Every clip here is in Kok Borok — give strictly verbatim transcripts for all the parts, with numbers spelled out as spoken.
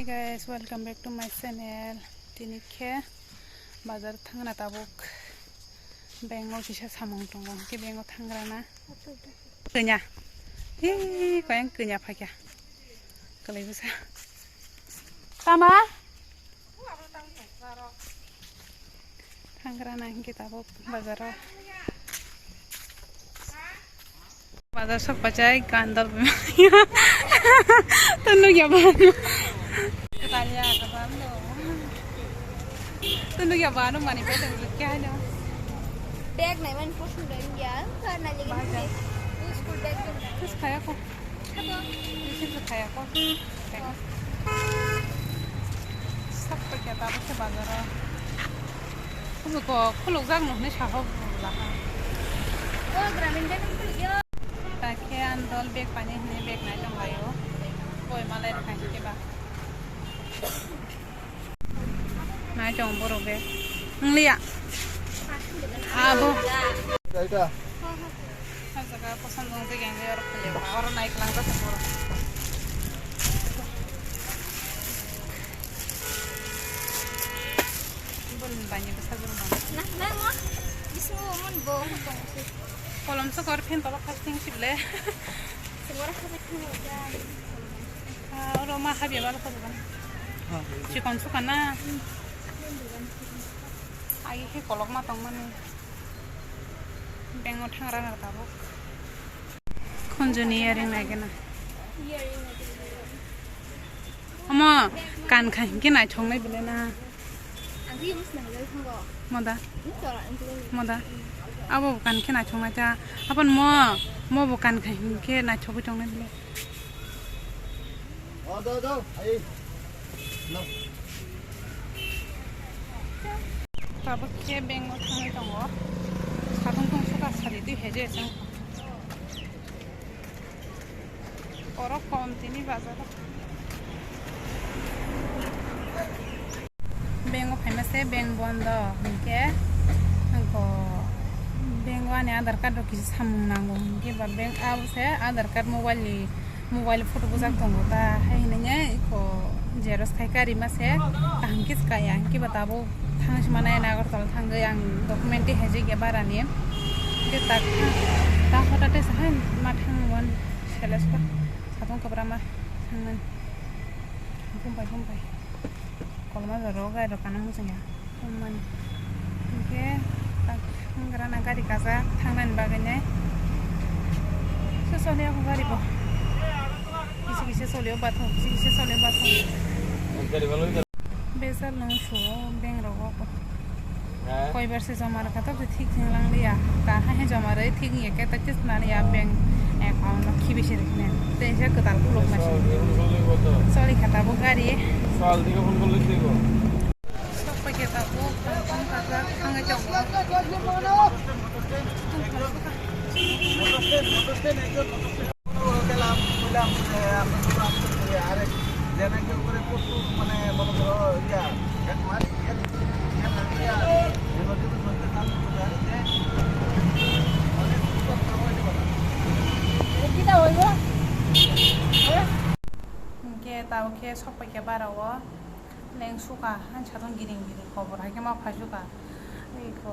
Hey guys, welcome back to my channel. Tini khe bazar thangna tabuk. Bank o kisa samung tongo, hwnkhe bank o thangrana. Kanya. Hi, koyang kanya phakya. Kalai bwsa. Tama? Thangrana hwnkhe tabuk bazar o. Bazar sok pachai gandal. Tunu ya banu. Tunu ya banu mani betul kya no. Bag nai man posun doi ya, karna lagi. Bazar. School bag. Terus kaya ko. Isi tu kaya ko. Sok pachai tabuk se bazar o. Khuluk o, khuluk jak no hwnwi saha bwla ha. O Gramin Bank khuluk yo. Ta khe ang dol bag pani hwnwi bag nai tong laio. Boi malai rwkha hinkhe ba. Nai tong borok bag. Wng liya. Abo. Kaita. O jaga kosom jong jageng oro khulio. Oro nai kwlang jak borok. Bun bani bwsa jor bang. Na, na, mo. Bisingo mon bo, mo tong se. Kolom sokor phen tolok kasting sible. Sengora khabai thang ja. Ah, oro ma habya bal khabai bang. Chikon suka na. Agi khe kolok ma tong mani. Bengo thangra na tabuk. Khunjuni earring nai gana. Omo kan khai hinkhe naithok nai belai na. Moda. Moda. Abo bo kan khe naithok nai ta. Apan mo, mo bo kan khai hinkhe naithok tongnai belai. Tabuk khe bank o thangwi tongo. Sabung tong suka sari twi heje chwng. Borok kom tini bazar o. Bank o phaima se bank bondo hinkhe ko bank o ani Aadhaar card rok kisa samung nango hinkhe ba bank abo se Aadhaar card mobile ni mobile photo bujak tongo ta hai hinwi eko xerox khai karima se kaham khe kaya hinkhe ba tabuk thang sima nai Agartala thangwi ang document twi haijak ya bara ni hinkhe tak ta hota tei sahai ma thang mon. Selesko satung kwbra ma thangmani. Bumbai bumbai. Kolma jora o gari rok kana muchungya. Thangmani. Hinkhe tak thanggra na gari kaza thangnani bagwi nai. Se soli ako gari bo. Kisi kisi soli o bathang, kisi kisi soli o bathang. Bejal nung suo bank rogo. Koibar se joma rwkha tok thik thik lang liya. Kaham he joma rwi thik ya khe ta kis na liya bank account no khibi se rwkhe. Tei se kwtal khuluk ma se. Soli kha tabuk gari. Sok pai khe tabuk tong kha jak thangwi tongo. Gelaম, কইলাম যে আমরা তো রাস্তা ধরে আরে যেন কেউ করে প্রচুর মানে মনে করো ইয়া এক মাস ইয়া ইয়া ইয়া এবার কিন্তু ধরতে চালু করে আরে যে অনেক সুন্দর খাবার দিবা। Hinkhe tabuk khe sok pai khe bara o leng suka, han satung giring giring kobor hai khe ma phai suka. Iko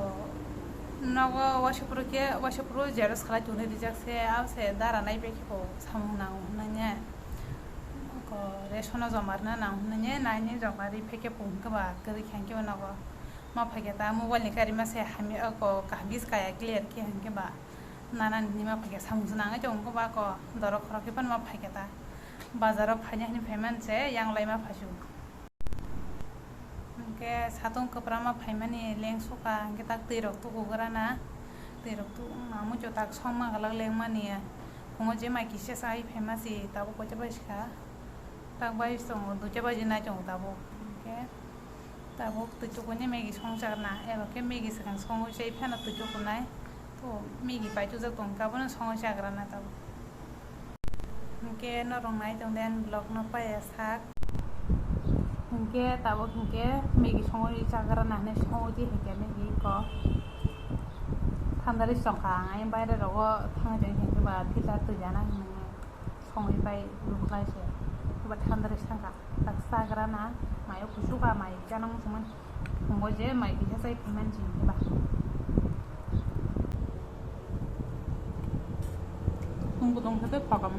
nogo waisa phuru khe, waisa phuru xerox khlai tonwi rijak se, abo se dara nai bai khe bo samung nango hwnwi ne. Iko ration o joma rwna nango hwnwi ne, nai ne joma ri phai khe bo hwnkhe ba kwrwi khe hwnkhe ba nogo ma phai khe ta mobile ni karima se hamya oko kaham khe se kaya clear khe hwnkhe ba nana ni ma phai khe samung se nangwi tongo ba ko dorok khorok khe phano ma phai khe ta bazar o phaina hwnwi phai man se yang lai ma phai su. Hinkhe satung kwpra ma phaimani leng suka, hinkhe tak twi rok tukugra na, twi rok tu-, wngma muitu tak songma kwlak lengmani, phungo je mai kisa chai phaima si tabuk koita bai sikha, tak bai tongo duita baji nai tongo tabuk, hinkhe tabuk twi tukuini Maggie songchar na, eba khe Maggie swkang songwi chai phano twi tukunai, to Maggie pai tujak tongkha, abono songwi chagra na tabuk. Hinkhe norok nai tong de ani vlog no paiya sak. Hinkhe tabuk hinkhe Maggie songwi chagra na hinwi songwi di hinkhe Maggie ko thanda ri songkha ang, ayang baire rogo thangwi tong hinkhe ba filter twi jana hinwi songwi pai rwkhlai se, ba thanda ri songkha tak Chagra na, mayo kusuka mai chana muchungmani. Phungo je mai kisa chai phaimani chini ba. Tung kutung khe tei phokam.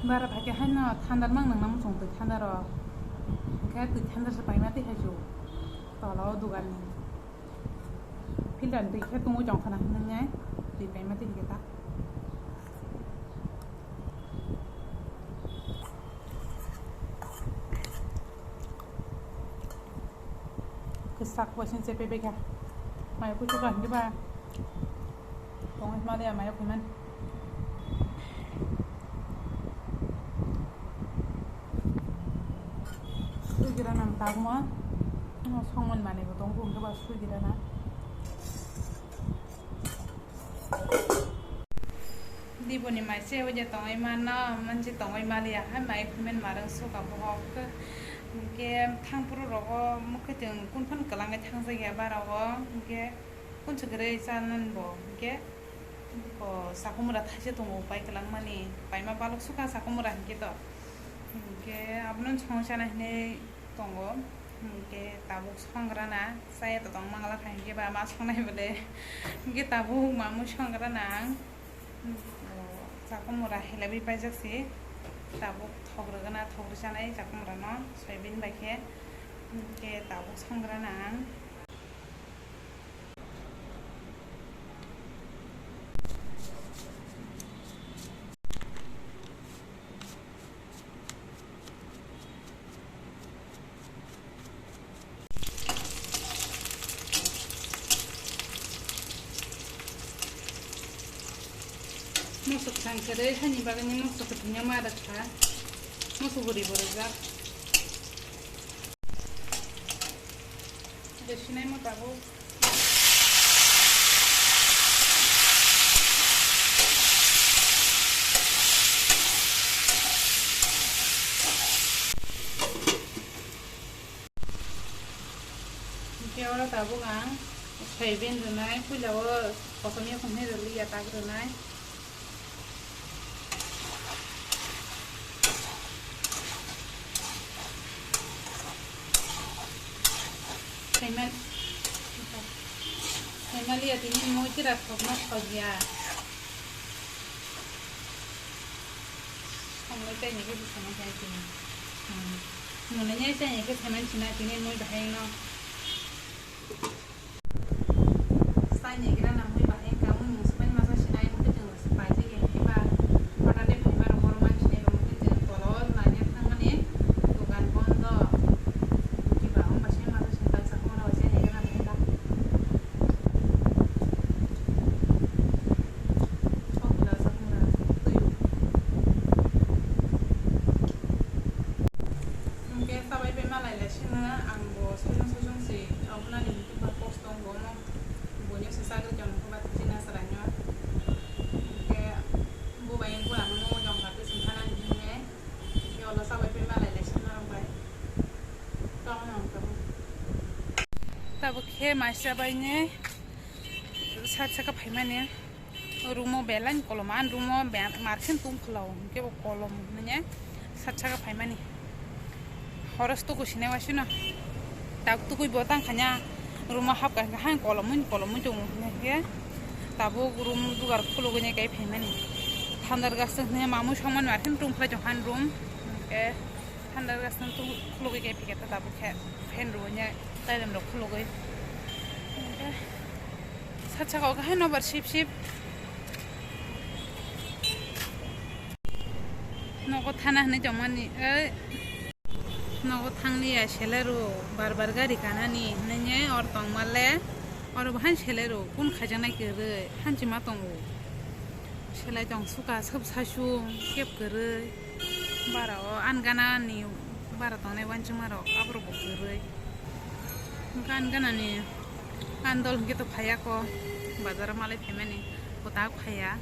Bara phaikhe haino thanda mang nangna muchung twi thanda rok. Hwnkhe twi thanda se paima twi haichu. Tola o dugan ni. Filter ni twi khe tungwi tong khana hinwi nai twi paima twi hwnkhe ta. Kwsak bo sing chepe bega. Mai kuchuka hwnkhe ba. Tongwi maliya mayo khuiman. Sui gira nam tagma. Songmani manwi bo tongo hwnkhe ba sui gira na. Diboni mai se oja tongwi mano, manse tongwi maliya hai mai khuiman marang suka bohok. Hwnkhe thangphuru rogo mukhe chwng kunphano kwlangwi thangjakya bara o. Hwnkhe Kunsu kwrwi chanani bo, hwnkhe bo sakhumura thaisa tongo, pai kwlangmani, paima balok sukha sakhumura hwnkhe to. Hwnkhe abono song chana hinwi tongo, hwnkhe tabuk songrana, chaya to tong mangala kha, hwnkhe ba ma songnai bole, hwnkhe tabuk mamui songrana ang, bo sakhumura helaiwi paijak si, tabuk thok rwgana, thok rwchanai sakhumura no, soyabin bai khe, hwnkhe tabuk songrana ang. Moso kwthang kwrwi hani bagwi moso kwthwngya ma rwkha, moso bwrwi bo rwjak. Sinai mo tabuk. Hwnkhe oro tabuk ang soyabin rwnai, puila o kosom yaphang hinwi rwliya tak rwnai. Saiman-, saimaliya tini mui kira thokno sokya. Songwi chaini khe saiman sinai tini. Hmm. Nune nyai chaini khe saiman sinai tini mui bahai no. Saini gira na mui bahai wngkha, mui mung swmani masa sinai, mui twi chwng paijak ya, hwnkhe ba hothat tei phaima rok borok mani sinai rok, mui twi chwng tola o naina thangmani dogan bondo, hwnkhe ba wng bai sini masa sini kaisa khorang bai saini gira na bahai wngkha. Kok gila sa khorang twi. Hwnkhe chabai bai malai lai sino, ang bo sojong sojong se, obo nani hwnkhe ba kosto wng bo omo, buino se chagri tong khe ba chini chwraino. Hwnkhe bo bai wng bo ang nw jong kha tei sing kha nani hwnwi, hwnkhe olo chabai bai malai lai sino rok bai. Tong nang tong. Tabuk khe mai chabai ni sat saka phaimani. Room o belai ni kolom, ani room o be-, markhe tong khwlao, hwnkhe bo kolom hwnwi sat saka phaimani. Horos tuku sinai waisino. Tak tukui bo tang khanya, room o hapkha hwnkhe haino kolomwi kolomwi tongo hwnkhe tabuk room dugar khulugwi nai kai phaimani. Thandar gas hwnwi mamui songmani markhe tong khlai tong kha ani room. Hwnkhe Thandar gas no tong khulugwi khe phikha ta tabuk khe fan rwui ya, tailem rok khulugwi. Hwnkhe sat saka o khe hai nobar sip sip. Nogo thana hinwi tongmani, ei. Nogo thangliya selai rw, bar bar gari kanani hinwi or tongmale, oro bo hai selai rw, kun khaijaknai kwrwi, hanchima tongo. Selai tong suka, sab saisu, kep kwrwi. Bara o ani gana ni bara tongnai uansukma rok aborok bo kwrwi. Hwnkhe ani gana ni ani dol hwnkhe to phaiya ko bazar o malai phaimani bwtak phaiya.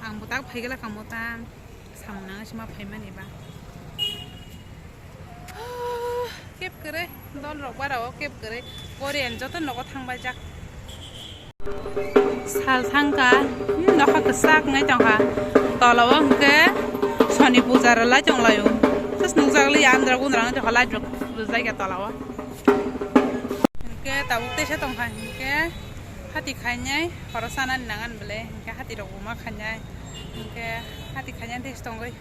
Ang bwtak phaigwla kamo ta samung nang sima phaimani ba. Kep kwrwi dol rok bara o kep kwrwi Korean joto nogo thangbai jak. Sal thangkha, hmm, nokha kwchak wngnai tongkha. Tola o hwnkhe soni puja rwlai tonglaio. Just nukjak liya andra gundra wngwi tongkha, light rok rwjak ya tola o. Hwnkhe tabuk teisa tongkha hwnkhe hati khainai horo chanani nangan bwle, hwnkhe hati rok buma khainai, hwnkhe hati khainai teisa tongwi.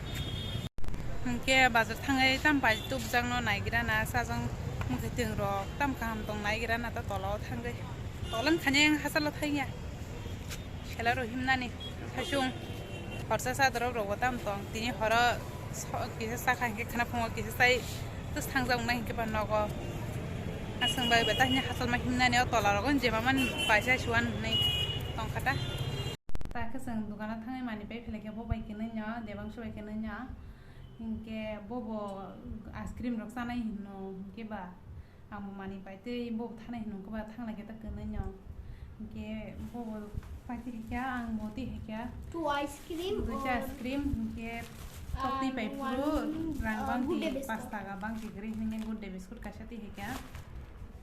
Hwnkhe bazar thangwi tam pai tubjakno naigrana, sajang mwkhwtwng rok tam kaham tong naigrana ta tola o thangwi. Tola wngkha hachalo thangya. Sela rok himnani thasung. Horsa sadorok rokbo tam tong. Tini horo so-, kisa sakha hwnkhe khana phungo kisa sai. Tus thangjak wngnai hwnkhe ba nogo. Aswk bai beta hini hachal ma himnani o tola rogo jema man paisa suan hwnwi tongkha ta. Ta khe chwng dukano thangwi mani pai philai khe bo bai kwnwi no, Debangsu bai kwnwi no. Hinkhe bobo ice cream rok chanai hino hinkhe ba. Ang bo manwi pai tei bo thanai hwnwi khe ba thanglai khe ta kwnwi no. Hinkhe bo bo pai twi hai khe ang bo twi hai khe. Two ice cream. Duita or, ice cream hinkhe tok twi pai phuru rang bang twi paanch taka bang twi kwrwi hinkhe good day biscuit kaisa twi hai khe.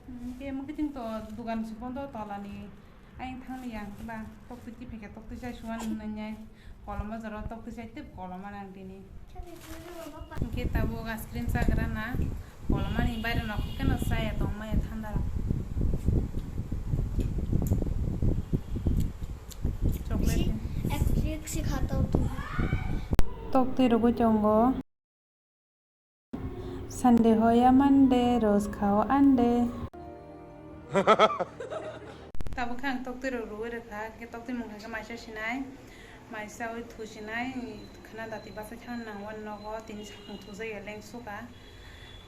Hinkhe mwkhwtwng to dugan se bondo tolani. Ayang thangli yang ba tok twi twi hai khe tok twi chai suan nanya. Kolom o jora tok twi chai tei kolom o nang tini. Hwnkhe tabuk ice cream chagra na kolom ani baire nok khe no chaya tong maya thanda rok. Chocolate. Ek, ek si khata tu. Tok twi rogwi tongo. Sunday hoya Monday, rose khao Ande. Tabuk khe ang toktwi rok rwui rwkha, khe toktwi mung kha khe maisa sinai, maisa ui thu sinai, khana dati basa khana nang wan nogo, tini sakung thujak ya leng suka.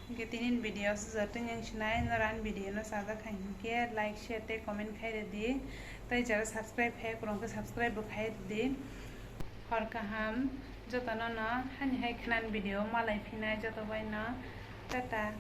Hwnkhe tini video aswk jatwi yang sinai, nora ani video no sajak hai hwnkhe like, share tei comment khai rwdi, tei jara subscribe khai kwrwng khe subscribe bo khai rwdi. Hor kaham, jotono no hani hai khwnani video malai phinai joto bai no. Tata.